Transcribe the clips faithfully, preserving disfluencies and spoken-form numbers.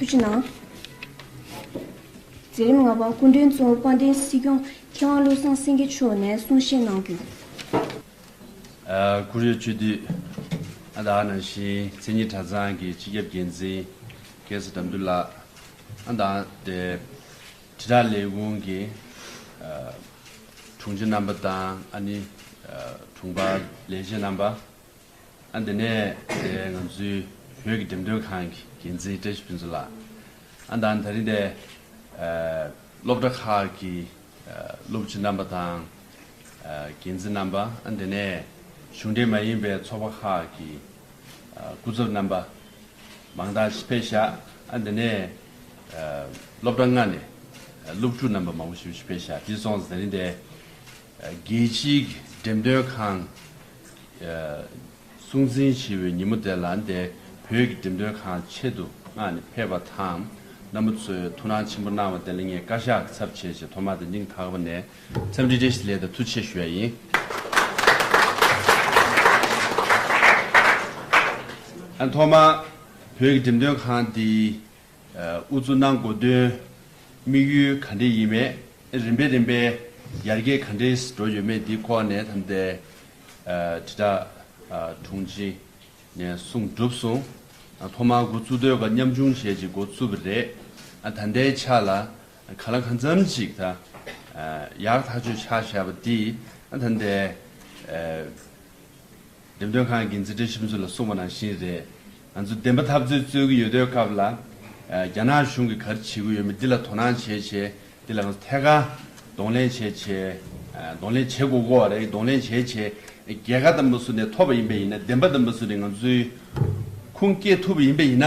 ཐུགས་རྗེ་གནང་། མཛད་རིམ་ལྔ་པ། སྐུ་མགྲོན་གཙོ་བོ་དཔལ་ལྡན་སྲིད་སྐྱོང་མཁས་དབང་བློ་བཟང་སེང་གེ་མཆོག་ནས་གསུང་བཤད་གནང་རྒྱུ། ཨ། བཀུར་འོས་སྤྱི་འཐུས། ཨ། ད་ག་ནང་བཞིན་མཚན་ཉིད་གྲྭ་ཚང་གི་སྤྱི་ཁྱབ་འགན་འཛིན་སྐལ་བཟང་དགྲ་འདུལ་ལགས། ཨ། ད་དེ་དྲིལ་བསྒྲགས་ལས་ཁུངས་ཀྱི་ཨ་དྲུང་ཆེ་རྣམ་པ་དང་། ཨ་ནི་ཨ་དྲུང་འཕར་ལས་བྱེད་རྣམ་པ། ཨ། དེ་ནས་དེ་ང་ཚོའི་བོད་ཀྱི་འགྲེམས་སྟོན་ཁང་གི་འགན་འཛིན་བཀྲ་ཤིས་ཕུན་ཚོགས་ལགས། ཨ། ད་ད་རིང་དེ་ཨ་སློབ་གྲྭ་ཁག་གི་ཨ་སློབ་སྤྱི་རྣམ་པ་དང་། ཨ། འགན་འཛིན་རྣམ་པ། ཨ། དེ་ནས་གཞུང་འབྲེལ་མ་ཡིན་པའི་ཚོགས་པ་ཁག་གི་ཨ་སྐུ་ཚབ་རྣམ་པ་མང་དག་ཅིག་ཕེབས་ཤག། ཨ། དེ་ནས་ཨ་སློབ་གྲྭ་ལྔ་ནས་ཨ་སློབ་ཕྲུག་རྣམ་པ་མང་པོ་ཞིག་ཕེབས་ཤག། དེ་སོང་ཙང་དེ་རིང་དེ་ཨ་རྒྱལ་སྤྱིའི་འགྲེམས་སྟོན་ཁང་ཨ་སྲུང་བརྩི་བྱེད་པའི་ཉིན་མོ་དེ་ལ། འདི་བོད་ཀྱི་འགྲེམས་སྟོན་ཁང་ཆེད་དུ་མངགས་ནས་ཕེབས་པ་དང་། རྣམ་པ་ཚོས་ཐུགས་སྣང་ཆེན་པོ་གནང་བ་དེ་ལ་ངས་བཀའ་ཤག་གི་ཚབ་བྱས་བྱས་ཐོག་མར་དེ་སྙིང་ཐག་པ་ནས་འཚམས་འདྲི་བཀྲ་ཤིས་བདེ་ལེགས་དང་ཐུགས་རྗེ་ཆེ་ཞུ་ཡ་ཡིན། ཨ། ཐོག་མར་བོད་ཀྱི་འགྲེམས་སྟོན་ཁང་འདི་ཨ་དབུ་འཛུགས་གནང་དགོས་དོན་དམིགས་ཡུལ་ག་འདྲ་ཡིན་མིན། རིམ་པས་རིམ་པས་ཡར་རྒྱས་ག་འདྲས་འགྲོ་ཡོད་མེད་འདི་སྐོར་ནས་ད་ལྟའི་ཨ་དྲིལ་བསྒྲགས་ཨ་དྲུང་ཆེ་ནས་གསུང་གྲུབ་སོང་། ཨ། ཐོག་མར་འགོ་བཙུགས་དུས་ཀ་ཉམ་ཆུང་བྱས་ཅིག་འགོ་བཙུགས་པ་རེད། ཨ། ད་ལྟའི་ཆ་ལ་གང་ལ་གང་འཚམ་ཅིག་ད་ཨ་ཡག་ཐག་ཆོད་ཆགས་བཞག་པ་འདི། ཨ། ད་ལྟའི་ཨ་འགྲེམས་སྟོན་ཁང་འགན་འཛིན་བཀྲ་ཤིས་ཕུན་ཚོགས་ལགས་གསུངས་པ་ནང་བཞིན་རེད། ང་ཚོ་བདེན་པ་འཐབ་རྩོད་རྩོད་ཀྱི་ཡོད་དུས་སྐབས་ལ། ཨ། རྒྱ་ནག་གཞུང་གིས་ག་རེ་བྱེད་ཀྱི་ཡོད་མེད་འདི་ལ་དོ་སྣང་བྱས་བྱས། འདི་ལ་ང་ཚོ་ཐད་ཀར་གདོང་ལེན་བྱས་བྱས། ཨ། གདོང་ལེན་བྱེད་དགོས་ཀྱི་ཡོད་རེད། གདོང་ལེན་བྱས་བྱས་རྒྱལ་ཁ་ལྡན་པ་ཚོ་ནས་ཐོབ་པ་ཡིན་པ་ཡིན་ན། བདེན་པ་ལྡན་པ་ཚོ་ནས་ང་ཚོའི་ཁུངས་སྐྱེལ་ཐུབ་པ་ཡིན་པ་ཡིན་ན།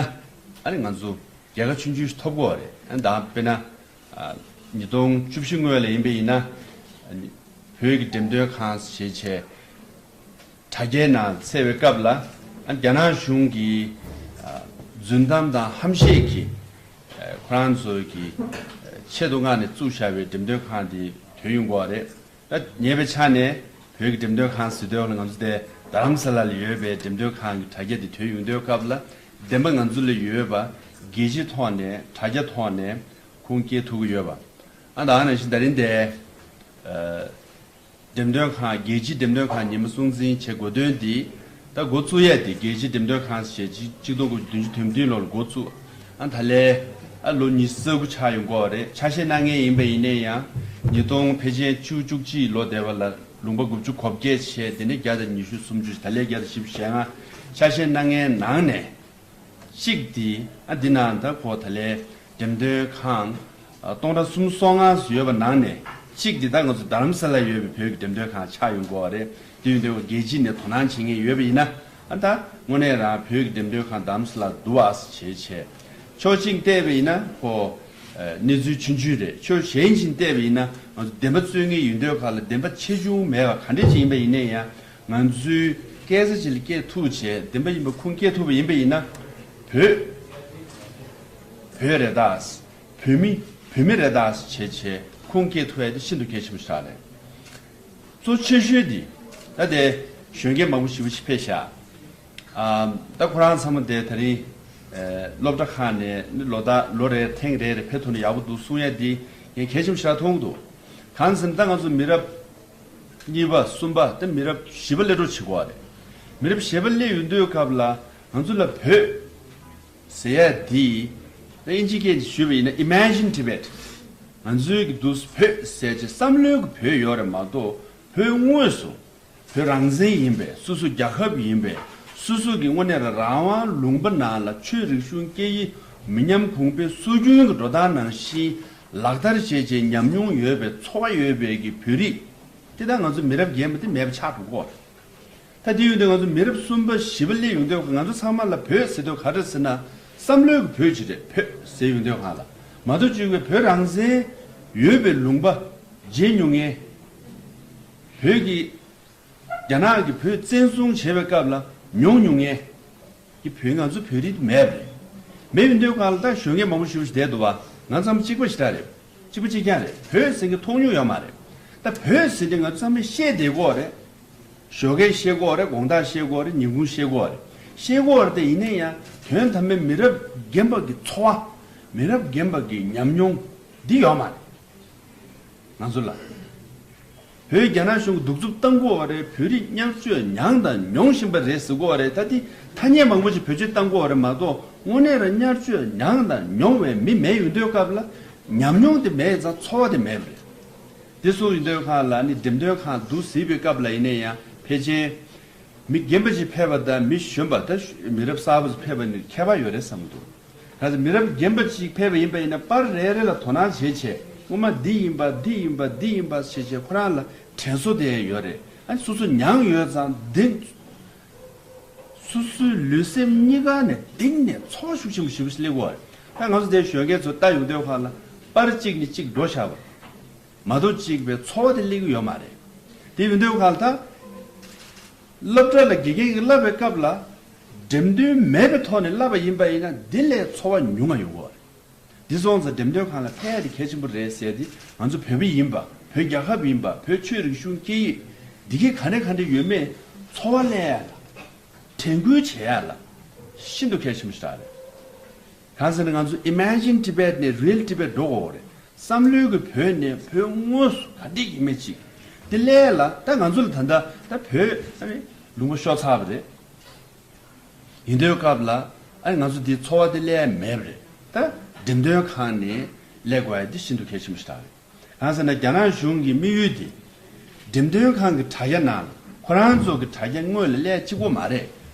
ཨ་ནི་ང་ཚོ་རྒྱལ་ཁ་ཆུང་ཆུང་ཞིག་ཐོབ་ཀྱི་ཡོད་རེད། ཨ། ད་དཔེར་ན་ཨ་ཉིས་སྟོང་བཅུ་བཞི་སྔོན་ལ་ཡིན་པ་ཡིན་ན། ཨ་ནི་བོད་ཀྱི་འགྲེམས་སྟོན་ཁང་ཞེས་བྱས་དྲ་རྒྱའི་ནང་ཚེས་པའི་སྐབས་ལ། ཨ། རྒྱ་ནག་གཞུང་གིས་ཨ་རྫུན་གཏམ་དང་ཧམ་བཤད་ཀྱིས་ཨ་ཁོ་རང་ཚོ་གི་ཨ་ཆེད་དུ་མངགས་ནས་བཙུགས་བཞག་པའི་འགྲེམས་སྟོན་ཁང་དེ་ཐོན་ཡོང་གི་ཡོད་རེད། ད་ཉེ་བའི་ཆ་ནས་བོད་ཀྱི་འགྲེམས་སྟོན་ཁང་ཟེར་དུས་ལ་ང་ཚོ་དེ་རྡ་རམ་ས་ལ་ལ་ཡོད་པའི་འགྲེམས་སྟོན་ཁང་གི་དྲ་རྒྱ་དེ་ཐོན་ཡོང་དུས་སྐབས་ལ། བདེན་པ་ང་ཚོ་ལ་ཡོད་པ་རྒྱལ་སྤྱིའི་ཐོག་ནས་དྲ་རྒྱ་ཐོག་ནས་ཁུངས་སྐྱེལ་ཐུབ་ཀྱི་ཡོད་པ། ཨ། ད་ག་ནང་བཞིན་ད་རིང་དེ་ཨ་འགྲེམས་སྟོན་ཁང་། རྒྱལ་སྤྱིའི་འགྲེམས་སྟོན་ཁང་ཉི་མ་སྲུང་བརྩི་བྱེད་དགོས་དོན་འདི། ད་འགོ་བཙུགས་ཡས་དེ་རྒྱལ་སྤྱིའི་འགྲེམས་སྟོན་ཁང་ཞེས་ཆིག་སྟོང་དགུ་བརྒྱ་བདུན་ཅུ་དོན་བདུན་ལོར་འགོ་བཙུགས། ཨ། ད་ལས་ཨ་ལོ་ཉི་ཤུ་རྩ་དགུ་ཆགས་ཡོང་གི་ཡོད་རེད། ཆ་ཤས་གནང་མཁན་ཡིན་པ་ཡིན་ན་ཡང་། ཉིས་སྟོང་ཕལ་ཆེར་བཅུ་བཅུ་གཅིག་ལོ་དེ་བ་ལ་ལུང་པ་དགུ་བཅུ་གོ་བརྒྱད་བྱས། དེ་ནས་བརྒྱ་དང་ཉི་ཤུ་སུམ་ཅུ། ད་ལས་བརྒྱ་དང་བཞི་བཅུ་ཞེ་ལྔ། ཆ་ཤས་གནང་མཁན་ནང་ནས་གཅིག་དེ། ཨ། འདི་ནང་ད་ཁོ་ད་ལས་འགྲེམས་སྟོན་ཁང་ཨ་སྟོང་ཕྲག་སུམ་ཅུ་སོ་ལྔ་ཙམ་ཡོད་པ་ནང་ནས་གཅིག་དེ་ད་ང་ཚོ་རྡ་རམ་ས་ལ་ཡོད་པའི་བོད་ཀྱི་འགྲེམས་སྟོན་ཁང་ཆགས་ཡོང་གི་ཡོད་རེད། དེ་ཡིན་དུས་རྒྱལ་སྤྱི་ནས་དོ་སྣང་བྱེད་མཁན་ཡོད་པ་ཡིན་ན། ཨ། ད་དངོས་གནས་རང་བོད་ཀྱི་འགྲེམས་སྟོན་ཁང་རྡ་རམ་ས་ལ་འདུག་ཨ་ཟེར་བྱས་བྱས། ཕྱོགས་གཅིག་བལྟས་པ་ཡིན་ན་ཁོ་ཨ་གནས་ཚུལ་ཆུང་ཆུང་རེད། ཕྱོགས་གཞན་ཞིག་བལྟས་པ་ཡིན་ན་ང་ཚོ་བདེན་པ་རྩོད་མཁན་ཡིན་དུས་སྐབས་ལ་བདེན་པ་ཆེ་ཆུང་མེད་པ་ག་འདྲ་ཞིག་ཡིན་པ་ཡིན་ན་ཡང་། ང་ཚོའི་སྐད་ཆ་ཅིག་ལ་སྐད་ཐུག་བྱས་བདེན་པ་ཡིན་པ་ཁུངས་སྐྱེལ་ཐུབ་པ་ཡིན་པ་ཡིན་ན། བོད་བོད་རེད་ད། བོད་མི་བོད་མི་རེད་ད་བྱས་བྱས་ཁུངས་སྐྱེལ་ཐུབ་ཡ་དེ་ཤིན་ཏུ་གལ་ཆེན་པོ་ཞིག་རེད། གཙོ་ཆེ་ཤོས་དེ་ད་དེ་གཞོན་སྐྱེས་མང་པོ་ཞེ་པོ་ཞིག་ཕེབས་ཤག། ཨ། ད་ཁོ་རང་ཚང་མ་དེ་ད་རིང་ཨ་སློབ་གྲྭ་ཁག་ནས་ནི་ལོ་ད་ལོ་རེར་ཐེངས་རེ་རེ་ཕེབས་ཐུབ་ན་ཡག་པོ་འདུག་གསུང་ཡ་འདི་ངས་གལ་ཆེན་པོ་ཞིག་མཐོང་གི་འདུག། གང་ཟེར་ན་ད་ང་ཚོ་མི་རབས་གཉིས་པ་གསུམ་པ་ད་མི་རབས་བཞི་པ་སླེབས་འགྲོ་བྱེད་ཀྱི་ཡོད་རེད། མི་རབས་བཞི་པ་སླེབས་ཡོང་དུས་སྐབས་ལ་ང་ཚོ་ལ་བོད་ཟེར་ཡ་འདི་ད་ཨིན་ཇི་སྐད་ཀྱིས་ཞུས་པ་ཡིན་ན་Imagine Tibet། ང་ཚོའི་གི་འདུག་བོད་ཟེར་ཅིག་བསམ་བློའི་གི་བོད་ཡོད་རེད་མ་གཏོགས། བོད་དངོས་སུ་བོད་རང་བཙན་ཡིན་པས། སོ་སོ་རྒྱལ་ཁབ་ཡིན་པས། སོ་སོ་གི་དངོས་གནས་རང་དབང་ལུང་པ་ནང་ལ་ཆོས་རིག་གཞུང་སྐད་ཡིག་མི་ཉམས་གོང་འཕེལ་སྲོལ་རྒྱུན་གྱི་འགྲོ་སྟངས་ནང་བཞིན་ལག་བསྟར་བྱས་བྱས་ཉམས་མྱོང་ཡོད་པའི་ཚོར་བ་ཡོད་པའི་གི་བོད་རིགས་དེ་དག་ང་ཚོ་མི་རབས་རྒན་པ་དེ་མེད་པ་ཆགས་འགྲོ་གི་ཡོད་རེད། ད་དེ་ཡོད་དུས་ང་ཚོ་མི་རབས་གསུམ་པ་བཞི་པ་སླེབས་ཡོང་དུས་ང་ཚོ་ཚང་མ་ལ་བོད་ཟེར་དུས་ག་རེ་ཟེར་ན་བསམ་བློའི་གི་བོད་ཅིག་རེད། བོད་ཟེར་ཡོང་དུས་གང་ལ་མ་གཏོགས་གཅིག་པའི་བོད་རང་བཙན་ཡོད་པའི་ལུང་པ་མཇལ་མྱོང་མཁན། བོད་ཀྱི་རྒྱ་ནག་གིས་བོད་བཙན་བཟུང་བྱས་པའི་སྐབས་ལ་མྱོང་མྱོང་མཁན་གྱི་བོད། ང་ཚོ་བོད་རིགས་མེད་པ་རེད། མེད་པའི་དུས་གང་ལ་ད་གཞོན་སྐྱེས་མང་པོ་ཞེ་པོ་ཞིག་བསྡད་འདུག་བ། ང་ཚང་མ་གཅིག་པ་ཞེ་དྲག་རེད། གཅིག་པ་གཅིག་རྐྱང་རེད། བོད་ཟེར་མཁན་མཐོང་མྱོང་ཡོད་མ་རེད། ད་བོད་ཟེར་དུས་ང་ཚོ་ཚང་མས་བཤད་བསྡད་ཀྱི་ཡོད་རེད། ཞོགས་ཀས་བཤད་ཀྱི་ཡོད་རེད། དགོང་དག་བཤད་ཀྱི་ཡོད་རེད། ཉིན་གུང་བཤད་ཀྱི་ཡོད་རེད། བཤད་ཀྱི་ཡོད་རེད་དེ། ཡིན་ན་ཡང་དོན་དམ་པའི་མི་རབས་རྒན་པ་གི་ཚོར་ མི་རབས་རྒན་པ་གི་ཉམས་མྱོང་འདི་ཡོད་མ་རེད། ང་ཚོ་ལ། བོད་རྒྱ་ནག་གཞུང་གིས་གདུག་རྩུབ་བཏང་གི་ཡོད་རེད། བོད་རིགས་བསྙལ་བཅོས་མྱངས་དང་མྱོང་བཞིན་པ་རེད་ཟེར་གི་ཡོད་རེད། ད་འདི་ཐ་སྙད་མང་པོ་ཞིག་བེད་སྤྱོད་བཏང་གི་ཡོད་རེད་མ་གཏོགས། དངོས་གནས་རང་བསྙལ་བཅོས་མྱངས་དང་མྱོང་བའི་མི་མེད་ཡོང་དུས་སྐབས་ལ། ཉམས་མྱོང་དེ་མེད་ཙང་ཚོར་བ་དེ་མེད་པ་རེད། དེ་སོང་ཡོང་དུས་སྒང་ལ་ནི་འགྲེམས་སྟོན་ཁང་འདུག་ཟེར་བའི་སྐབས་ལ་ཡིན་ན་ཡང་ཕལ་ཆེར། མི་རྒན་པ་ཅིག་ཕེབས་པ་དང་མི་གཞོན་པ་དང་མི་རབས་གསར་པ་ཅིག་ཕེབས་པ་ནི་ཁྱད་པར་ཡོད་རེད་བསམ་གྱི་འདུག་གལ་སྲིད་མི་རབས་རྒན་པ་ཅིག་ཕེབས་པ་ཡིན་པ་ཡིན་ན། པར་རེ་རེ་ལ་དོ་སྣང་བྱེད་བྱས། སྔོན་མ་འདི་ཡིན་པ་འདི་ཡིན་པ་འདི་ཡིན་པ་ཞེས་བྱས་ཁོ་རང་ལ་དྲན་གསོ་དེ་ཡོད་རེད། ཨ་ནི་སོ་སོ་མྱངས་ཡོད་ཙང་འདི། སོ་སོའི་ལུས་སེམས་གཉིས་ཀ་ནས་གཏིང་ནས་ཚོར་བ་ཤུགས་ཆེན་པོ་ཞེ་པོ་ཞིག་སླེབས་ཀྱི་ཡོད་རེད། ད་ང་ཚོ་དེ་གཞོན་སྐྱེས་ཚོ་ལྟ་ཡོང་དུས་སྒང་ལ་པར་གཅིག་ནས་གཅིག་འགྲོ་བཞག་པ་མ་གཏོགས་གཅིག་པའི་ཚོར་བ་དེ་སླེབས་ཀྱི་ཡོད་མ་རེད། དེ་ཡིན་དུས་སྒང་ལ་ད། སློབ་གྲྭ་ལ་དགེ་རྒན་གྱིས་བསླབ་པའི་སྐབས་ལ། འགྲེམས་སྟོན་མེད་པའི་ཐོག་ནས་བསླབ་པ་ཡིན་པ་ཡིན་ན་འདི་ལས་ཚོར་བ་ཉུང་ང་ཡོང་གི་ཡོད་རེད། འདི་སོང་ཙང་འགྲེམས་སྟོན་ཁང་ལ་ཕེབས་ཡ་དེ་གལ་ཆེན་པོ་རེད་ཟེར་ཏེ། ང་ཚོ་བོད་པ་ཡིན་པ། བོད་རྒྱལ་ཁབ་ཡིན་པ། བོད་ཆོས་རིག་གཞུང་སྐད་ཡིག་འདི་གའི་ག་འདྲ་ག་འདྲ་ཡོད་མེད་ཚོར་བ་སླེབས་ཡ་ལ། དྲན་སྐུལ་བྱེད་ཡ་ལ་ཤིན་ཏུ་གལ་ཆེན་པོ་ཞིག་རེད། གང་ཟེར་ན་ང་ཚོ་Imagine Tibet ནས་Real Tibet འགྲོ་དགོས་རེད། བསམ་བློའི་གི་བོད་ནས་བོད་དངོས་སུ་ག་འདྲ་ཡིན་མིན་ཅིག་དེ་སླེབས་ཡ་ལ། ད་ང་ཚོ་ལ་ད་ལྟ་ད་བོད་ཨ་ནི་ལུང་པ་ཤོར་ཚར་བ་རེད། ཡིན་དུས་སྐབས་ལ་ཨ་ནི་ང་ཚོ་འདི་ཚོར་བ་དེ་སླེབས་ཡ་མེད་པ་རེད། ད་འགྲེམས་སྟོན་ཁང་ནས་སླེབས་དགོས་ཡ་འདི་ཤིན་ཏུ་གལ་ཆེན་པོ་ཞིག་རེད། གང་ཟེར་ན་རྒྱ་ནག་གཞུང་གི་དམིགས་ཡུལ་དེ། འགྲེམས་སྟོན་ཁང་གི་དྲ་རྒྱ་ནང་ལ་ཁོ་རང་ཚོ་གི་དྲ་རྒྱ་དངོས་ལ་སླེབས་གཅིག་པོ་མ་རེད།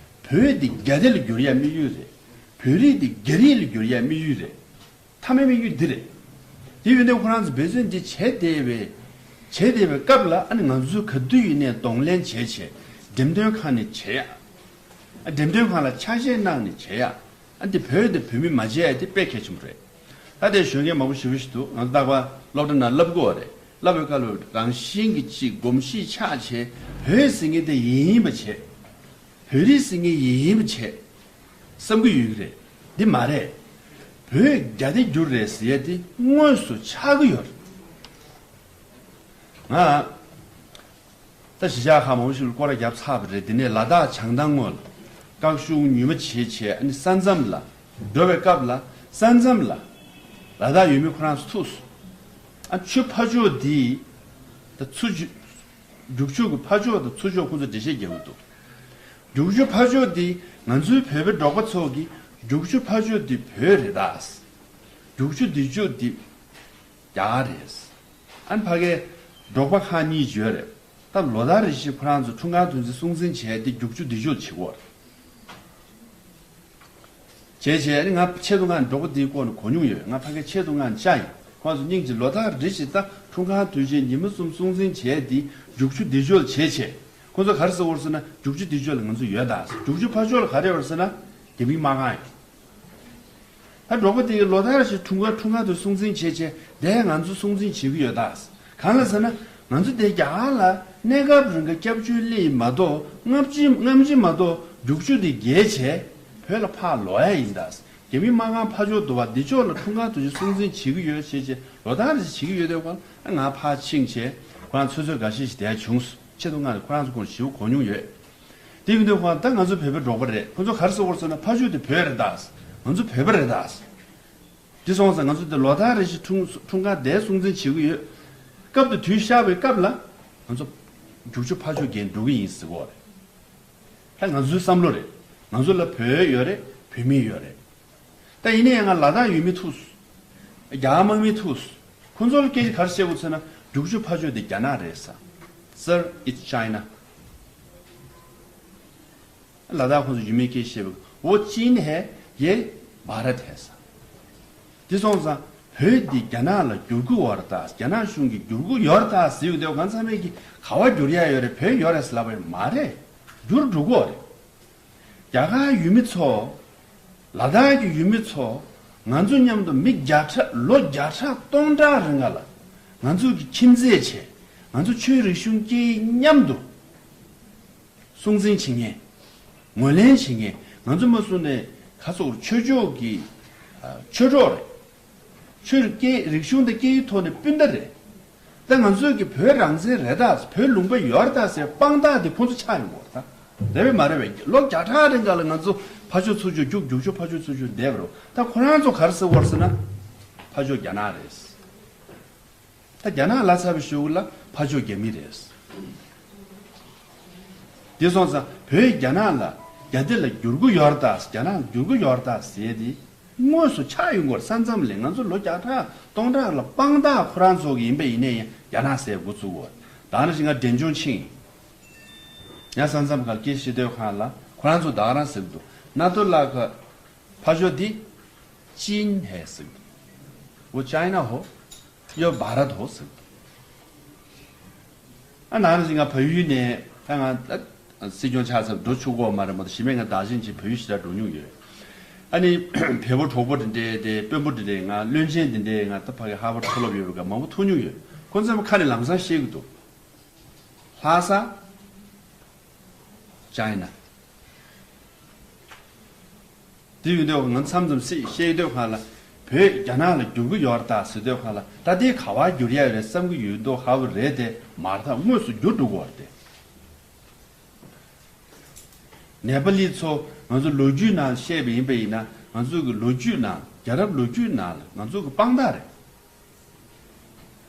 བོད་འདི་རྒྱ་སྡེ་ལ་བསྒྱུར་ཡ་དམིགས་ཡུལ་རེད། བོད་རིགས་འདི་རྒྱ་རིགས་ལ་བསྒྱུར་ཡ་དམིགས་ཡུལ་རེད། མཐའ་མའི་དམིགས་ཡུལ་འདི་རེད། དེ་ཡིན་དུས་ཁོ་རང་ཚོ་འབད་བརྩོན་འདི་བྱེད་བསྡད་པའི། བྱེད་བསྡད་པའི་སྐབས་ལ་ཨ་ནི་ང་ཚོས་ག་དུས་ཡིན་ནའི་གདོང་ལེན་བྱས་བྱས་འགྲེམས་སྟོན་ཁང་ནས་བྱེད་ཡ། ཨ་འགྲེམས་སྟོན་ཁང་ལ་ཆ་ཤས་གནང་ནས་བྱེད་ཡ། ཨ་འདི་བོད་དང་བོད་མི་མ་བརྗེད་ཡ་དེ་དཔེ་གལ་ཆེན་པོ་རེད། ད་དེ་གཞོན་སྐྱེས་མང་པོ་ཞེ་པོ་ཞིག་འདུག་ང་ཚོ་རྟག་པར་སློབ་གྲྭ་ནང་བསླབ་དགོས་པ་རེད། བསླབ་པའི་སྐབས་ལ་རང་བཞིན་གྱི་ཅིག་གོམས་གཤིས་ཆགས་བྱས། བོད་ཟེར་མཁན་དེ་ཡིན་ཡིན་པ་བྱས། བོད་རིགས་ཟེར་མཁན་ཡིན་ཡིན་པ་བྱས་བསམ་གྱི་ཡོད་ཀྱི་རེད། འདི་མ་རེད། བོད་རྒྱ་སྡེ་བསྒྱུར་རེད་ཟེར་ཡ་དེ་དངོས་སུ་ཆགས་ཀྱི་ཡོད་རེད། ང་ད་གཞིས་ཆགས་ཁག་མང་པོ་ཞིག་ལ་སྐོར་ར་བརྒྱབ་ཚར་བ་རེད། དེ་ནས་ལ་དྭགས་བྱང་ཐང་ངོས་ལ་བཀག་ཤུགས་ཉུལ་མ་བྱེད་བྱས། ཨ་ནི་ས་མཚམས་ལ་འགྲོ་བའི་སྐབས་ལ་ས་མཚམས་ལ་ལ་དྭགས་ཡུལ་མི་ཁོ་རང་ཚོ་ཐུག་སོང་། ཨ་ཆུ་ཕར་ཕྱོགས་འདི་ད་ཚུར་ཕྱོགས། རྒྱུག་ཆུ་གི་ཕར་ཕྱོགས་དང་ཚུར་ཕྱོགས་ཁོ་ཚོ་འགྲེལ་བཤད་རྒྱག་གི་འདུག་རྒྱུག་ཆུ་ཕར་ཕྱོགས་འདི་ང་ཚོའི་བོད་པའི་འབྲོག་པ་ཚོ་གིས་རྒྱུག་ཆུ་ཕར་ཕྱོགས་འདི་བོད་རེད་ད། རྒྱུག་ཆུ་འདི་ཕྱོགས་འདི་རྒྱ་གར་རེད། ཨ་ནི་ཕ་གིའི་འབྲོག་པ་ཁག་གཉིས་ཡོད་རེད། ད་ལོ་ལྟར་རེ་བཞིན་ཁོ་རང་ཚོ་འཁྲུངས་སྐར་དུས་ཆེན་སྲུང་བརྩི་བྱས་ཏེ་རྒྱུག་ཆུ་འདི་ཕྱོགས་བྱེད་ཀྱི་ཡོད་རེད། བྱས་བྱས་ཨ་ནི་ང་ཆེད་དུ་ང་འབྲོག་པ་འདིའི་སྐོར་ནས་གོ་མྱོང་ཡོད། ང་ཕ་གིར་ཆེད་དུ་ང་བཅར་ཡིན། ཁོང་ཚོ་སྙིང་རྗེ། ལོ་ལྟར་རེ་བཞིན་ད་འཁྲུངས་སྐར་དུས་ཆེན་ཉི་མ་གསུམ་སྲུང་བརྩི་བྱས་ཏེ་རྒྱུག་ཆུ་འདི་ཕྱོགས་བྱས་བྱས། ཁོང་ཚོ་ག་རེ་ཟེར་གྱི་ཡོད་རེད་ཟེར་ན། རྒྱུག་ཆུ་འདི་ཕྱོགས་ལ་ང་ཚོ་ཡོད་ད་ཟེར། རྒྱུག་ཆུ་ཕར་ཕྱོགས་ལ་ག་རེ་ཡོད་རེད་ཟེར་ན། རྒྱ་མིའི་དམག་ཁང་ཡོད། ད་འབྲོག་པ་དེ་གིས་ལོ་ལྟར་རེ་བཞིན་འཁྲུངས་སྐར་འཁྲུངས་སྐར་དུས་སྲུང་བརྩི་བྱས་བྱས་དེ་ང་ཚོ་སྲུང་བརྩི་བྱེད་ཀྱི་ཡོད་ད། གང་ལ་ཟེར་ན། ང་ཚོ་དེ་རྒྱ་གར་ལ་གནས་སྐབས་རིང་ག་སྐྱབས་བཅོལ་སླེབས་ཡིན་མ་གཏོགས། སྔ་ཕྱི་སྔ་ཕྱི་མ་གཏོགས་རྒྱུག་ཆུ་དེ་བརྒལ་བྱས་བོད་ལ་ཕར་ལོག་ཡ་ཡིན་ད། རྒྱ་མིའི་དམག་ཁང་ཕར་ཕྱོགས་འདུག་པ། འདི་ཕྱོགས་ལ་འཁྲུངས་སྐར་དུས་ཆེན་སྲུང་བརྩི་བྱེད་ཀྱི་ཡོད་བྱས་བྱས་ལོ་ལྟར་རེ་བཞིན་བྱེད་ཀྱི་ཡོད་དུས་ཁོང་ང་ཕར་ཕྱིན་བྱས་ཁོ་རང་ཚོད་ཚོད་འགའ་ཤས་ཤིག་བསྡད་བྱུང་། ཆེད་དུ་ང་ཁོ་རང་ཚོ་སྐོར་ཞེ་པོ་གོ་མྱོང་ཡོད། དེ་ཡིན་དུས་ཁོང་ད་ང་ཚོ་བོད་པའི་འབྲོག་པ་རེད། ཁོང་ཚོ་ག་རེ་ཟེར་གྱི་ཡོད་རེད་ཟེར་ན། ཕར་ཕྱོགས་དེ་བོད་རེད་ད། ང་ཚོ་བོད་པ་རེད་ད། དེ་སོང་ཙང་ང་ཚོ་དེ་ལོ་ལྟར་རེ་བཞིན་འཁྲུངས་འཁྲུངས་སྐར་དེ་སྲུང་བརྩི་བྱེད་ཀྱི་ཡོད། སྐབས་དེ་དུས་ཤར་བའི་སྐབས་ལ་ང་ཚོ་རྒྱུག་ཆུ་ཕར་ཕྱོགས་བརྒལ་འགྲོ་གི་ཡིན་ཟེར་གྱི་ཡོད་རེད། ད་ང་ཚོའི་བསམ་བློ་རེད། ང་ཚོ་ལ་བོད་ཡོད་རེད། བོད་མི་ཡོད་རེད། ད་ཡིན་ན་ཡང་ང་ལ་དྭགས་ཡུལ་མི་ཐུག་སོང་། རྒྱ་གར་དམག་མི་ཐུག་སོང་། ཁོང་ཚོ་ལ་སྐད་ཆ་ག་རེ་བཤད་དགོས་ཟེར་ན། རྒྱུག་ཆུ་ཕར་ཕྱོགས་དེ་རྒྱ་ནག་རེད་ཟེར། Sir, it's China. ལ་དྭགས་ཁོང་ཚོ་ཡུལ་མིའི་སྐད་བཤད་པ། वो चीन है, ये भारत है ཟེར། དེ་སོང་ཙང་བོད་འདི་རྒྱ་ནག་ལ་བསྒྱུར་གྱི་ཡོད་རེད་ད། རྒྱ་ནག་གཞུང་གིས་བསྒྱུར་གྱི་ཡོད་རེད་ད་ཟེར་ཡོང་དུས་ཁོང་ཚང་མས་ཀྱིས་ག་པར་བསྒྱུར་ཡ་ཡོད་རེད། བོད་ཡོད་རེད་ཟེར་ལབ་པ་མ་རེད། བསྒྱུར་འགྲོ་གི་ཡོད་རེད། རྒྱ་གར་ཡུལ་མི་ཚོ། ལ་དྭགས་ཀྱི་ཡུལ་མི་ཚོ། ང་ཚོ་མཉམ་དུ་མི་བརྒྱ་ཕྲག་ལོ་བརྒྱ་ཕྲག་སྟོང་ཕྲག་རིང་ག་ལ་ང་ཚོ་གི་ཁྱིམ་མཚེས་བྱས། ང་ཚོ་ཆོས་རིག་གཞུང་སྐད་ཡིག་མཉམ་དུ་སྲུང་བརྩི་བྱེད་མཁན། ངོས་ལེན་བྱེད་མཁན། ང་ཚོ་མ་སུ་ནས་ཁ་སོགས་ཆོས་ཕྱོགས་ཀྱི་ཨ་ཆོས་གྲོགས་རེད། ཆོས་རིག་སྐད་རིག་གཞུང་དང་སྐད་ཡིག་ཐོག་ནས་སྤུན་ཟླ་རེད། ད་ང་ཚོས་ཀྱི་བོད་རང་བཙན་རེད་ད། བོད་ལུང་པ་ཡོད་རེད་ད་ཟེར་དཔང་རྟགས་དེ་ཁོང་ཚོ་ཆགས་ཡོང་གི་ཡོད་རེད་ད། རེད་པས་མ་རེད་པས། ལོ་བརྒྱ་ཕྲག་རིང་ག་ལ་ང་ཚོ་ཕར་ཕྱོགས་ཚུར་ཕྱོགས་རྒྱུག་རྒྱུག་ཆུ་ཕར་ཕྱོགས་ཚུར་ཕྱོགས་བསྡད་པ་རེད། ད་ཁོ་རང་ཚོ་ག་རེ་ཟེར་གྱི་ཡོད་རེད་ཟེར་ན། ཕར་ཕྱོགས་རྒྱ་ནག་རེད། ད་རྒྱ་ནག་ལབ་ཚར་བའི་གཞུག་ལ་ཕར་ཕྱོགས་རྒྱ་མི་རེད། དེ་སོང་ཙང་བོད་རྒྱ་ནག་ལ་རྒྱ་སྡེ་ལ་བསྒྱུར་གི་ཡོད་རེད་ད། རྒྱ་ནག་ལ་བསྒྱུར་གི་ཡོད་རེད་ད་ཟེར་དེ་དངོས་སུ་ཆགས་ཡོང་གི་ཡོད་རེད། ས་མཚམས་ལ་ང་ཚོ་ལོ་བརྒྱ་ཕྲག་སྟོང་ཕྲག་ལ་དཔང་རྟགས་ཁོ་རང་ཚོ་གི་ཡིན་པ་ཡིན་ནའི་ཡང་རྒྱ་ནག་ཟེར་འགོ་ཚུགས་ཀྱི་ཡོད་རེད། ད་ནང་བཞིན་ང་འབྲས་ལྗོངས་ཕྱིན། ཡང་ས་མཚམས་ཁག་སྐད་བཤད་དུས་སྒང་ལ་ཁོ་རང་ཚོ་ད་ག་རང་ཟེར་གི་འདུག། ན་ཐོ་ལ་ཁ་ཕར་ཕྱོགས་འདི་ཅིན་ཧེ་ཟེར་གི་འདུག། འོ་ཅའི་ན་ཧོ། ཡོ་བྷ་རད་ཧོ་ཟེར་གི་འདུག། ཨ་ནང་བཞིན་ང་བལ་ཡུལ་ནས་ད་ང་ད་སྲིད་སྐྱོང་ཆགས་ཚར་འགྲོ་ཆོག་གི་མ་རེད་མ་གཏོགས། གཞི་མེད་ང་བདག་ཆེན་གྱི་བལ་ཡུལ་ཞེ་དྲག་འགྲོ་མྱོང་ཡོད། ཨ་ནི་བལ་པོ་གྲོགས་པོ་དེ་འདྲས་དེ་དཔོན་པོ་དེ་འདྲས་ང་བློན་ཆེན་དེ་འདྲས་ང་ད་ཕ་གི་ཧར་ཝར་མཐོ་སློབ་ཡོད་རུ་ག་མང་པོ་ཐུག་མྱོང་ཡོད། ཁོང་ཚོས་ཁ་ནས་ལམ་སང་བཤད་གི་འདུག། ལྷ་ས། ཅའི་ན། དེ་ཡོད་དུས་ང་མཚམས་མཚམས་སྲིད་བཤད་དུས་སྒང་ལ་བོད་རྒྱ་ནག་ལ་བསྒྱུར་གི་ཡོད་རེད་ད་ཟེར་དུས་སྒང་ལ་ད་དེ་ག་བ་བསྒྱུར་ཡ་ཡོད་རེད་བསམ་གི་ཡོད་མདོག་ཁ་པོ་རེད་དེ་མ་རེད་ད། དངོས་སུ་བསྒྱུར་འགྲོ་གི་ཡོད་རེད་དེ། ནེ་པ་ལི་ཚོ་ང་ཚོ་ལོ་རྒྱུས་ནང་བཤད་པ་ཡིན་པ་ཡིན་ན་ང་ཚོ་གི་ལོ་རྒྱུས་ནང་རྒྱལ་རབས་ལོ་རྒྱུས་ནང་ལ་ང་ཚོ་གི་དཔང་རྟགས་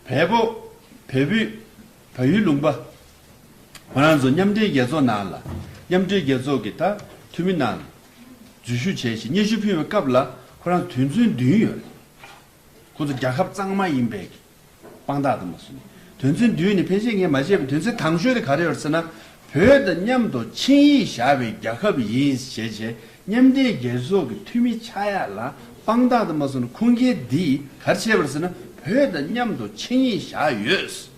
རེད། བལ་པོ། བལ་པོའི། བལ་ཡུལ་ལུང་པ། ཁོ་རང་ཚོ་མཉམ་འབྲེལ་རྒྱལ་ཚོགས་ནང་ལ། མཉམ་འབྲེལ་རྒྱལ་ཚོགས་ཀྱི་ད་འཐུས་མི་ནང་ལ་འཛུལ་ཞུགས་བྱས་ཤིང་སྙན་ཞུ་ཕུལ་བའི་སྐབས་ལ་ཁོ་རང་ཚོ་དོན་ཚན་བདུན་ཡོད་རེད། ཁོ་ཚོ་རྒྱལ་ཁབ་གཙང་མ་ཡིན་པའི་དཔང་རྟགས་དུ་མ་སོང་ནས། དོན་ཚན་བདུན་ནི་ཕལ་ཆེར་ངས་མ་བཤད་པའི་དོན་ཚན་དང་ཤོས་དེ་ག་རེ་ཡོད་ཟེར་ན། བོད་དང་མཉམ་དུ་ཆིངས་ཡིག་བཞག་པའི་རྒྱལ་ཁབ་ཡིན་ཞེས་བྱས། མཉམ་འབྲེལ་རྒྱལ་ཚོགས་ཀྱི་འཐུས་མི་ཆགས་ཡག་ལ་དཔང་རྟགས་དུ་མ་སོང་ན་ཁུངས་སྐྱེལ་འདིས་ག་རེ་བྱས་པ་རེད་ཟེར་ན་བོད་དང་མཉམ་དུ་ཆིངས་ཡིག་བཞག་ཡོད།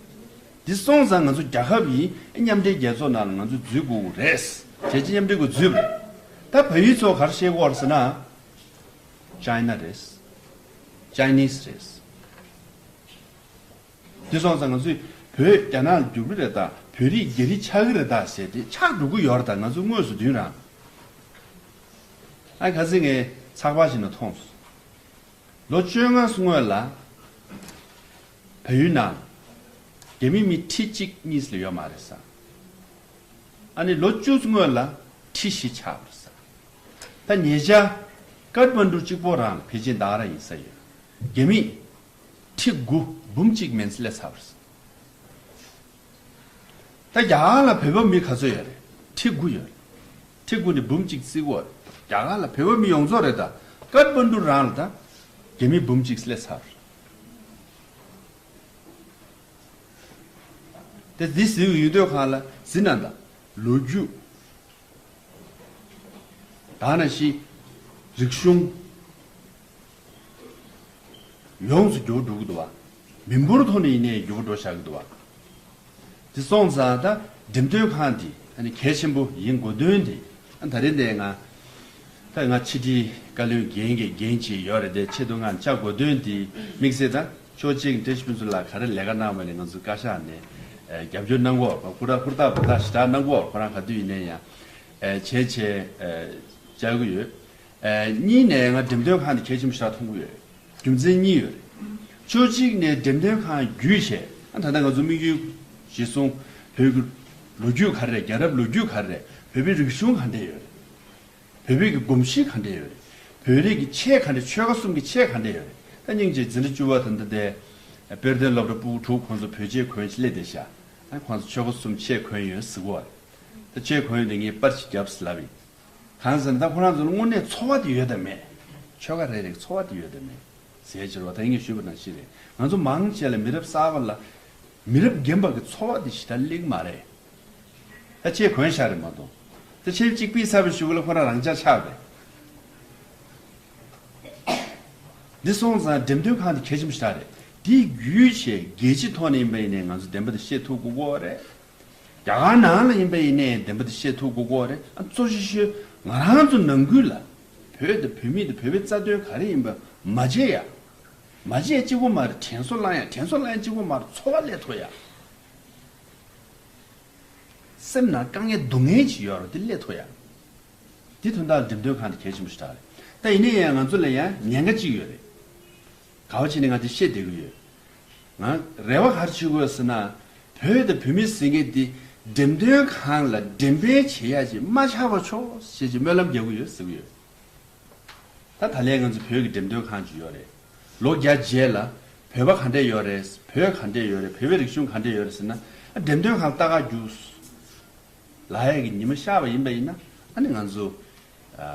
འདི་སོང་ཙང་ང་ཚོ་རྒྱལ་ཁབ་ཡིན། མཉམ་འབྲེལ་རྒྱལ་ཚོགས་ནང་ལ་ང་ཚོ་འཛུལ་དགོས་ཀྱི་རེད། བྱས་རྗེས་མཉམ་འབྲེལ་གྱི་འཛུལ་བ་རེད། ད་བལ་ཡུལ་ཚོ་ག་རེ་བཤད་ཀྱི་ཡོད་རེད་ཟེར་ན། ཅའི་ན་རེད། ཅའི་ནིས་རེད། འདི་སོང་ཙང་ང་ཚོས་བོད་རྒྱ་ནག་ལ་འགྱུར་གྱི་རེད་ད། བོད་རིགས་རྒྱ་རིགས་ཆགས་ཀྱི་རེད་ད་ཟེར་ཏེ་ཆགས་འགྲོ་གི་ཡོད་རེད་ད། ང་ཚོ་དངོས་སུ་མདུན་རང་། ཨ་ཁ་སང་ངས་ཚགས་པར་ཞིག་ནང་མཐོང་སོང་། ལོ་བཅོ་ལྔ་སྔོན་ལ་བལ་ཡུལ་ནང་རྒྱ་མི་མི་ཁྲི་གཅིག་གཉིས་ལས་ཡོད་མ་རེད་ས། ཨ་ནི་ལོ་བཅུ་སྔོན་ལ་ཁྲི་བཞི་ཆགས་པ་རེད་ས། ད་ཉེ་ཆར་ཀཏ་མན་ཌུ་གཅིག་པོ་རང་ལ་ཕལ་ཆེར་ད་ག་རང་ཡིན་ས་ཡོད། རྒྱ་མི་ཁྲི་དགུ་འབུམ་གཅིག་མན་ཙམ་སླེབས་ཚར་བ་རེད། ད་རྒྱ་གར་ལ་བོད་པ་མི་ག་ཚོད་ཡོད་རེད། ཁྲི་དགུ་ཡོད་རེད། ཁྲི་དགུ་ནས་འབུམ་གཅིག་བརྩི་གི་ཡོད་རེད། རྒྱ་གར་ལ་བོད་པ་མི་ཡོངས་རྫོགས་རེད་ད། ཀཏ་མན་ཌུ་རང་ལ་ད་རྒྱ་མི་འབུམ་གཅིག་སླེབས་ཚར་རེད། དེ་འདི་ཟེར་གྱི་ཡོད་དུས་སྒང་ལ་ཟེར་ན་ད་ལོ་རྒྱུས། ད་ནང་བཞིན་རིག་གཞུང་ཡོངས་སུ་འགྱུར་འགྲོ་གི་འདུག་བ། མི་འབོར་ཐོག་ནས་ཡིན་ནའི་འགྱུར་འགྲོ་བཞག་གི་འདུག་བ། དེ་སོང་ཙང་ད་འགྲེམས་སྟོན་ཁང་དེ་ཨ་ནི་གལ་ཆེན་པོ་ཡིན་དགོས་དོན་དེ་ཨ་ད་རེས་འདི་ང་ད་ང་ཕྱི་དྲིལ་བཀའ་བློན་འགན་གྱི་འགན་ཅིག་ཡོད་རེད་དེ་ཆེད་དུ་ང་བཅར་དགོས་དོན་དེ་དམིགས་བསལ་ད་ཕྱོགས་གཅིག་བཀྲ་ཤིས་ཕུན་ཚོགས་ལགས་ག་རེ་ལས་ཀ་གནང་བ་ནས་ང་ཚོ་བཀའ་ཤག་ནས་རྒྱབ་སྐྱོར་གནང་གོ་ཧུར་ཐག་ཧུར་ཐག་བུ་ཐག་ཞེ་དྲག་གནང་གོ་ཁོ་རང་ག་དུས་ཡིན་ནའི་ཡང་བྱས་བྱས་བཅར་གི་ཡོད། གཉིས་ནས་ང་འགྲེམས་སྟོན་ཁང་དེ་གལ་ཆེན་པོ་ཞེ་དྲག་མཐོང་གི་ཡོད། རྒྱུ་མཚན་གཉིས་ཡོད་རེད། ཕྱོགས་གཅིག་ནས་འགྲེམས་སྟོན་ཁང་བརྒྱུད་བྱས་ཨ་ད་ལྟ་ང་ཚོ་དམིགས་ཡུལ་གཞིར་བཟུང་བོད་ཀྱི་ལོ་རྒྱུས་ག་རེ་རེད། རྒྱལ་རབས་ལོ་རྒྱུས་ག་རེ་རེད། བོད་པའི་རིག་གཞུང་ག་འདྲ་ཡོད་རེད། བོད་པའི་གི་གོམས་གཤིས་ག་འདྲ་ཡོད་རེད། བོད་རིགས་ཀྱི་ཆས་ག་འདྲ་ཆོལ་ཁ་གསུམ་གྱི་ཆས་ག་འདྲ་ཡོད་རེད། ད་སྙིང་རྗེ་འཛིན་གྲྭ་བཅུ་པ་ད་ལྟ་དེ་དཔལ་ལྡན་སློབ་གྲྭ་སྤུ་གུ་དྲུག་ཁོང་ཚོ་བོད་ཆས་གོན་ཞིག་སླེབས་བསྡད་ཤག་ཨ་ཁོང་ཚོ་ཆོལ་ཁ་གསུམ་ཆས་གོན་ཡོད་ཟེར་གོ་བ་རེད། ད་ཆས་གོན་ཡོད་དེ་ངས་པར་ཞིག་བརྒྱབ་ཟེར་ལབ་ཡིན། གང་ཟེར་ན་ད་ཁོ་རང་ཚོ་ལ་དངོས་གནས་ཚོར་བ་དེ་ཡོད་དམ་མེད། ཆོལ་ཁ་རེ་རེ་གི་ཚོར་བ་དེ་ཡོད་དམ་མེད། ཟེར་ཕྱིར་བ་ད་ངས་ཞུས་པ་ནང་བཞིན་རེད། ང་ཚོ་མང་ཆེ་ལ་མི་རབས་གསར་པ་ལ་མི་རབས་རྒན་པ་གི་ཚོར་བ་དེ་ཞེ་དྲག་སླེབས་མ་རེད། ད་ཆས་གོན་ཤག་རེད་མ་གཏོགས། ད་ཆས་གཅིག་ཕུད་ཚར་བའི་གཞུག་ལ་ཁོ་རང་རང་འཇགས་ཆགས་རེད། འདི་སོང་ཙང་འགྲེམས་སྟོན་ཁང་དེ་གལ་ཆེན་པོ་ཞེ་དྲག་རེད། དེ་བརྒྱུད་བྱས་རྒྱལ་སྤྱི་ཐོག་ནས་ཡིན་པ་ཡིན་ནའི་ང་ཚོ་བདེན་པ་དེ་བཤད་ཐུབ་དགོས་ཀྱི་རེད། རྒྱ་གར་ནང་ལ་ཡིན་པ་ཡིན་ནའི་བདེན་པ་དེ་བཤད་ཐུབ་དགོས་ཀྱི་རེད། ཨ་གཙོ་ཆེ་ཤོས་ང་རང་ཚོ་ནང་ཁུལ་ལ་བོད་དང་བོད་མི་དང་བོད་པའི་རྩ་དོན་ག་རེ་ཡིན་པ་མ་བརྗེད་ཡ། མ་བརྗེད་གཅིག་པོ་མ་རེད། དྲན་གསོ་བསླང་ཡ། དྲན་གསོ་བསླང་ཡ་གཅིག་པོ་མ་རེད། ཚོར་བ་སླེབས་ཐུབ་ཡ། སེམས་ནང་དཀའ་ངལ་སྡུག་བསྔལ་ཅིག་ཡོད་རེད། དེ་སླེབས་ཐུབ་ཡ། དེ་དོན་དག་འགྲེམས་སྟོན་ཁང་དེ་གལ་ཆེན་པོ་ཞེ་དྲག་རེད། ད་ཡིན་ནའི་ཡང་ང་ཚོ་ལ་ཡང་ཉེན་ཁ་གཅིག་ཡོད་རེད། ག་བ་བྱས་ནས་ང་དེ་བཤད་བསྡད་ཀྱི་ཡོད། ང་རེ་བ་ག་རེ་བྱེད་དགོས་ཟེར་ན། བོད་དང་བོད་མི་ཟེར་མཁན་དེ་འགྲེམས་སྟོན་ཁང་ལ་འགྲེམས་སྤེལ་བྱེད་ཡ་ཅིག་མ་ཆགས་པ་ཆོག་ཞེས་ཀྱི་སྨོན་ལམ་རྒྱག་གི་ཡོད་ཟེར་གྱི་ཡོད། ད་ད་ལན་ང་ཚོ་བོད་ཀྱི་འགྲེམས་སྟོན་ཁང་ཅིག་ཡོད་རེད། ལོ་བརྒྱ་རྗེས་ལ་བོད་པ་ག་འདྲས་ཡོད་རེད། བོད་ག་འདྲས་ཡོད་རེད། བོད་པའི་རིག་གཞུང་ག་འདྲས་ཡོད་རེད་ཟེར་ན། ཨ་འགྲེམས་སྟོན་ཁང་ལ་ལྟ་ག་རྒྱུགས་ལབ་ཡས་ཀྱི་ཉི་མ་ཤར་བ་ཡིན་པ་ཡིན་ན། ཨ་ནི་ང་ཚོ་ཨ་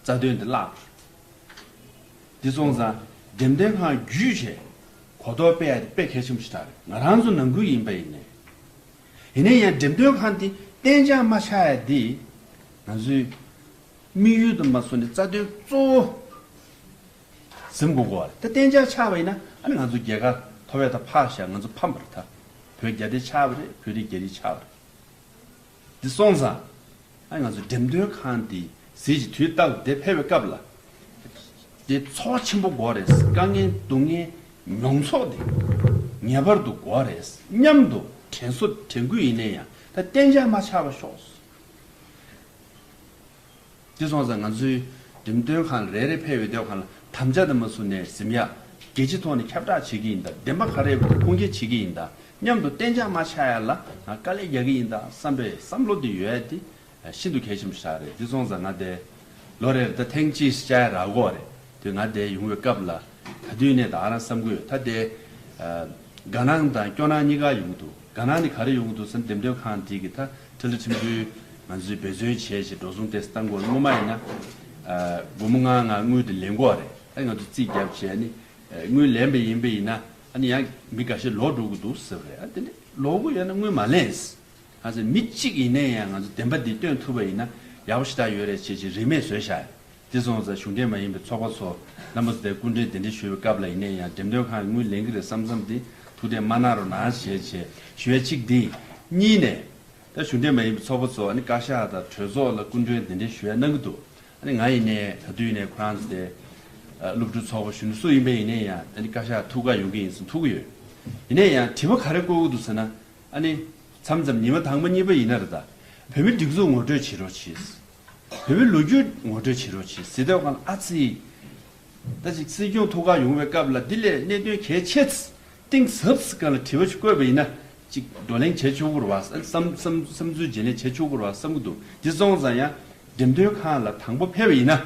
རྩ་དོན་འདི་བརླག་འགྲོ། འདི་སོང་ཙང་འགྲེམས་སྟོན་ཁང་བརྒྱུད་བྱས་གོ་རྟོགས་སྤེལ་ཡ་དེ་དཔེ་གལ་ཆེན་པོ་ཞིག་རེད། ང་རང་ཚོ་ནང་ཁུལ་ཡིན་པ་ཡིན་ནའི། ཡིན་ན་ཡང་འགྲེམས་སྟོན་ཁང་འདི་གཏན་འཇགས་མ་ཆགས་ཡ་འདི་ང་ཚོའི་དམིགས་ཡུལ་དུ་མ་བཟུང་ནས་རྩ་དོན་གཙོ་བོ་ཟིན་དགོས་གོ་བ་རེད། ད་གཏན་འཇགས་ཆགས་པ་ཡིན་ན། ཨ་ནི་ང་ཚོ་རྒྱལ་ཁ་ཐོབ་ཡ་ད་ཕར་བཞག་ང་ཚོ་ཕམ་པ་རེད། ད་བོད་རྒྱ་སྡེ་ཆགས་པ་རེད། བོད་རིགས་རྒྱ་རིགས་ཆགས་པ་རེད། འདི་སོང་ཙང་ཨ་ང་ཚོ་འགྲེམས་སྟོན་ཁང་འདི་གཟི་བརྗིད་དུས་རྟག་ཏུ་འདིར་ཕེབས་པའི་སྐབས་ལ། འདི་ཚོར་བ་ཆེན་པོ་དགོས་རེད། དཀའ་ངལ་སྡུག་བསྔལ་མྱོང་ཚོར་འདི་ངེས་པར་དུ་དགོས་རེད། མཉམ་དུ་དྲན་གསོ་དྲན་སྐུལ་ཡིན་ནའི་ཡང་ད་གཏན་འཇགས་མ་ཆགས་པ་ཤོག། དེ་སོང་ཙང་ང་ཚོའི་འགྲེམས་སྟོན་ཁང་རེ་རེ་ཕེབས་པའི་སྟོན་ཁང་ལ་དམ་བཅའ་དང་མ་བཟུང་ནས་གཟིམ་ཡ། རྒྱལ་སྤྱིའི་ཐོག་ནས་ཁྱབ་བསྒྲགས་བྱེད་ཀྱི་ཡིན་ད། བདེན་པ་ག་རེ་ཡོད་པ་དེ་ཁུངས་སྐྱེལ་བྱེད་ཀྱི་ཡིན་ད། མཉམ་དུ་གཏན་འཇགས་མ་ཆགས་ཡ་ལ་ང་དཀའ་ལས་རྒྱག་གི་ཡིན་ད་བསམ་པའི་བསམ་བློ་དེ་ཡོད་ཡ་དེ་ཤིན་ཏུ་གལ་ཆེན་པོ་ཞིག་རེད། དེ་སོང་ཙང་ང་དེ་ལོ་རེར་ད་ཐེངས་གཅིག་བཅར་ཡ་རག་གི་ཡོད་རེད། དེ་ང་དེ་ཡོང་བའི་སྐབས་ལ་ག་དུས་ནས་ད་ཨ་རང་བསམ་གི་ཡོད། ད་དེ་དགའ་སྣང་དང་སྐྱོ་སྣང་གཉིས་ཀ་ཡོང་གི་འདུག་དགའ་སྣང་ནི་ག་རེ་ཡོང་གི་འདུག་ཟེར་ན། འགྲེམས་སྟོན་ཁང་དེ་གི་ད་ཁྲི་ལ་ཁྲིམས་དཔོན་ང་ཚོས་འབད་བརྩོན་བྱས་བྱས་འགྲོ་སོང་ཏོག་ཙམ་བཏང་དགོས། སྔོན་མ་ཡིན་ན་ཨ་སྒོར་མོ་ལྔ་ལྔ་དངུལ་དེ་ལེན་དགོས་རེད། ཨ་ང་ཚོ་རྩིས་བརྒྱབ་བྱས་ནི་ཨ་དངུལ་ལེན་པ་ཡིན་པ་ཡིན་ན། ཨ་ནི་ཡང་མི་འགའ་ཤས་ལོག་འགྲོ་གི་འདུག་ཟེར་བ་རེད། ཨ་དེ་ནི་ལོག་གི་ཡོད་ན་དངུལ་མ་ལེན། ང་ཚོ་མི་གཅིག་ཡིན་ནའི་ཡང་ང་ཚོ་བདེན་པ་འདི་སྟོན་ཐུབ་པ་ཡིན་ན་ཡག་པོ་ཞེ་དྲག་ཡོད་རེད་བྱས་བྱས་རིན་མེད་བཟོས་བཞག་དེ་སོང་ཙང་གཞུང་འབྲེལ་མ་ཡིན་པའི་ཚོགས་པ་ཚོ་རྣམ་པ་ཚོ་དེ་སྐུ་མགྲོན་གདན་འདྲེན་ཞུ་བའི་སྐབས་ལ་ཡིན་ནའི་ཡང་འགྲེམས་སྟོན་ཁང་དངུལ་ལེན་གི་རེད་བསམ་བསམ་དེ་ཐུགས་གཏན་མ་གནང་རོགས་གནང་བྱས་བྱས་ཞུ་ཡ་གཅིག་འདི། གཉིས་ནས་ད་གཞུང་འབྲེལ་མ་ཡིན་པའི་ཚོགས་པ་ཚོ་ཨ་ནི་བཀའ་ཤག་དང་གྲོས་ཚོགས་ལ་སྐུ་མགྲོན་གདན་འདྲེན་ཞུ་ཡ་གནང་གི་འདུག་ཨ་ནི་ང་ཡིན་ནའི་ག་དུས་ཡིན་ནའི་ཁོ་རང་ཚོ་དེ་ཨ་སློབ་ཕྲུག་ཚོགས་པ་གཞོན་ནུ་སུ་ཡིན་པ་ཡིན་ནའི་ཡང་ཨ་ནི་བཀའ་ཤག་ཐུག་ག་ཡོང་གི་ཡིན་ཟེར་ཐུག་གི་ཡོད། ཡིན་ནའི་ཡང་དྲི་བ་ག་རེ་བཀོད་གི་འདུག་ཟེར་ན། ཨ་ནི་མཚམས་མཚམས་ཉི་མ་དང་པོ་གཉིས་པ་ཡིན་ན་རེད་ད། བོད་མི་སྒྲིག་འཛུགས་ངོ་སྤྲོད་བྱེད་རོགས་གྱིས། བོད་མི་ལོ་རྒྱུས་ངོ་སྤྲོད་བྱེད་རོགས་གྱིས་ཟེར་དུས་སྒང་ལ། ཨ་ཙི། ད་ཅིག་སྲིད་སྐྱོང་ཐུག་ག་ཡོང་བའི་སྐབས་ལ་འདི་ལས་གནད་དོན་གལ་ཆེ་ཙི་གཏིང་ཟབ་ཙི་སྒང་ལ་དྲི་བ་ཞིག་བཀོད་པ་ཡིན་ན། ཅིག་བགྲོ་གླེང་བྱེད་ཆོག་གི་རེད་བ། བསམ་བསམ་བསམ་ཚུལ་བརྗེ་ལེན་བྱེད་ཆོག་གི་རེད་བ་བསམ་གི་འདུག་འདི་སོང་ཙང་ཡང་འགྲེམས་སྟོན་ཁང་ལ་དང་པོ་ཕེབས་པ་ཡིན་ན།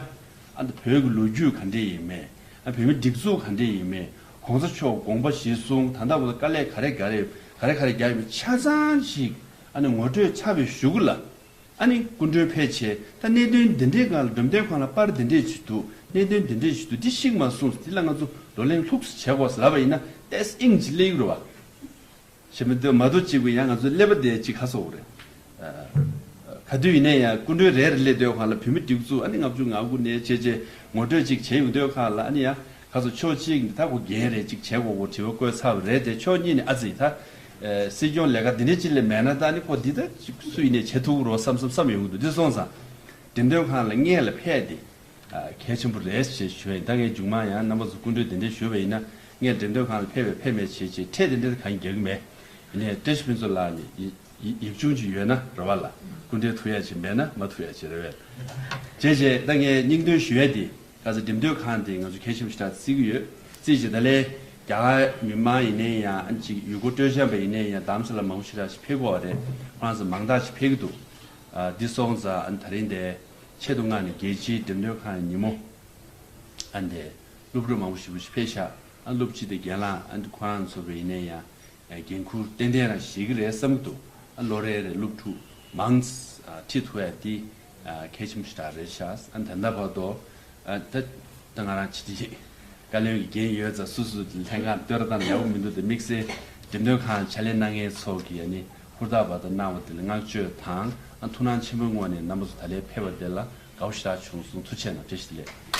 ཨ་ནི་བོད་ཀྱི་ལོ་རྒྱུས་ག་འདྲས་ཡིན་མིན། ཨ་བོད་མི་སྒྲིག་འཛུགས་ག་འདྲས་ཡིན་མིན། གོང་ས་མཆོག་དགོངས་པ་གཞིར་བཟུང་ད་ལྟ་བར་དུ་དཀའ་ལས་ག་རེ་ག་རེ་ག་རེ་ག་རེ་རྒྱག་ཡོད་མེད་ཆ་ཚང་ཞིག་ཨ་ནི་ངོ་སྤྲོད་ཚར་བའི་གཞུག་གུ་ལ། ཨ་ནི་སྐུ་མགྲོན་ཕེབས་བྱས་ད་གནད་དོན་འདི་འདྲའི་སྒང་ལ་འགྲེམས་སྟོན་ཁང་ལ་པར་འདི་འདྲས་ཅིག་འདུག་གནད་དོན་འདི་འདྲས་ཅིག་འདུག་འདི་ཤེས་མ་སོང་། འདི་ལ་ང་ཚོ་བགྲོ་གླེང་ལྷུག་ཙམ་བྱེད་དགོས་ཟེར་ལབ་པ་ཡིན་ན་ཏོག་ཙམ་དབྱིངས་ཅིག་སླེབས་ཀྱི་རེད་བ། ཞེ་མི་འདོད་མ་འདུག་ཅིག་གི་ཡང་ང་ཚོའི་ཀླད་པ་དེ་ཅིག་ཁ་སོ་རེད། ཨ་ག་དུས་ཡིན་ནའི་ཡང་སྐུ་མགྲོན་རེ་རེ་སླེབས་དུས་སྒང་ལ་བོད་མི་སྒྲིག་འཛུགས་ཨ་ནི་ལྔ་བཅུ་ང་དགུ་ནས་བྱས་བྱས་ངོ་སྤྲོད་ཅིག་བྱས་ཡོང་དུས་སྒང་ལ། ཨ་ནི་ཡང་ཁ་སོ་ཕྱོགས་གཅིག་ནས་ད་ཁོ་འགན་རེ་ཅིག་བྱེད་དགོས་གོ་དྲི་བ་བཀོད་ཚར་བ་རེད་དེ། ཕྱོགས་གཉིས་ནས་ཨ་ཙི་ད་ཨ་སྲིད་སྐྱོང་ལས་ཀ་འདི་འདྲ་ཅིག་ལས་མེད་ན་ད་ཨ་ནི་ཁོ་འདི་ད་ཅིག་སུ་ཡིན་ནའི་བྱེད་ཐུབ་ཀྱི་རེད་བསམ་བསམ་བསམ་ཡོང་གི་འདུག་འདི་སོང་ཙང་འགྲེམས་སྟོན་ཁང་ལ་སྔོན་ལ་ཕེབས་ཏེ། ཨ་གལ་ཆེན་པོ་རེད་ཅེས་ཞུ་ཡིན། ད་ངས་མཇུག་མ་ཡང་རྣམ་པ་ཚོ་སྐུ་མགྲོན་གདན་འདྲེན་ཞུས་པ་ཡིན་ན། ངས་འགྲེམས་སྟོན་ཁང་ལ་ཕེབས་པའི་ཕེབས་མེད་བྱས་བྱས་ཁྲལ་དེ་འདྲ་གང་རྒྱག་གི་མེད། ཡིན་ནའི་བཀྲ་ཤིས་ཕུན་ཚོགས་ལགས་ནས་ཡིད་ཡིད་ཡིད་ཆུང་ཅིག་ཡོད་ན་རེ་བ་ལ་སྐུ་མགྲོན་ཐུག་ཡ་ཅིག་མེད་ན་མ་ཐུག་ཡ་ཅིག་རེ་བས། བྱས་བྱས་ད་ངས་སྙིང་དོན་ཞུ་ཡ་དེ་ག་ཚོད་འགྲེམས་སྟོན་ཁང་དེ་ང་ཚོ་གལ་ཆེན་པོ་ཞེ་དྲག་བརྩི་གི་ཡོད། བརྩིས་བྱས་ད་ལས་རྒྱ་གར་མི་མང་ཡིན་ནའི་ཡང་ཅིག་ཡུལ་སྐོར་སྤྲོ་འཆམ་པ་ཡིན་ནའི་ཡང་རྡ་རམ་ས་ལ་མང་པོ་ཞེ་དྲག་ཅིག་ཕེབས་ཀྱི་ཡོད་རེད། ཁོ་རང་ཚོ་མང་དག་ཅིག་ཕེབས་ཀྱི་འདུག་ཨ་འདི་སོང་ཙང་ཨ་ད་རིང་དེ། ཆེད་དུ་མངགས་ནས་རྒྱལ་སྤྱིའི་འགྲེམས་སྟོན་ཁང་ཉིན་མོ། ཨ་འདི་སློབ་ཕྲུག་མང་པོ་ཞེ་པོ་ཞིག་ཕེབས་ཤག་ཨ་སློབ་སྤྱི་དེ་རྒན་ལགས་ཨ་འདི་ཁོ་རང་ཚོ་བས་ཡིན་ནའི་ཡང་ཨ་འགན་འཁུར་ཏན་ཏན་རང་བཞེས་ཀྱི་རེད་བསམ་གྱི་འདུག་ཨ་ལོ་རེ་རེ་སློབ་ཕྲུག་མང་ཙམ་ཨ་ཁྲིད་ཐུབ་ཡ་དེ་ཨ་གལ་ཆེན་པོ་ཞིག་རང་རེད་ཤག་ཨ་ད་ལྟ་བར་དུ་ཨ་ད་ད་ང་རང་ཕྱི་དྲིལ། བཀའ་བློན་གྱི་འགན་ཡོད་ཙང་སུ་སུ་ལྷན་ཁང་བསྟོད་ར་བཏང་ཡག་པོ་མི་འདུག་དེ་དམིགས་བསལ་འགྲེམས་སྟོན་ཁང་ཕྱག་ལས་གནང་མཁན་ཚོ་གིས་ཨ་ནི་ཧུར་ཐག་འབད་ཐག་གནང་བ་དེ་ལ་བསྔགས་བརྗོད་དང་ཨ་ཐུགས་སྣང་ཆེན་པོའི་ངོས་ནས་རྣམ་པ་ཚོ་ད་ལན་ཕེབས་པ་དེ་ལ་དགའ་པོ་ཞེ་དྲག་བྱུང་སོང་། ཐུགས་རྗེ་གནང་། བཀྲ་ཤིས་བདེ་ལེགས།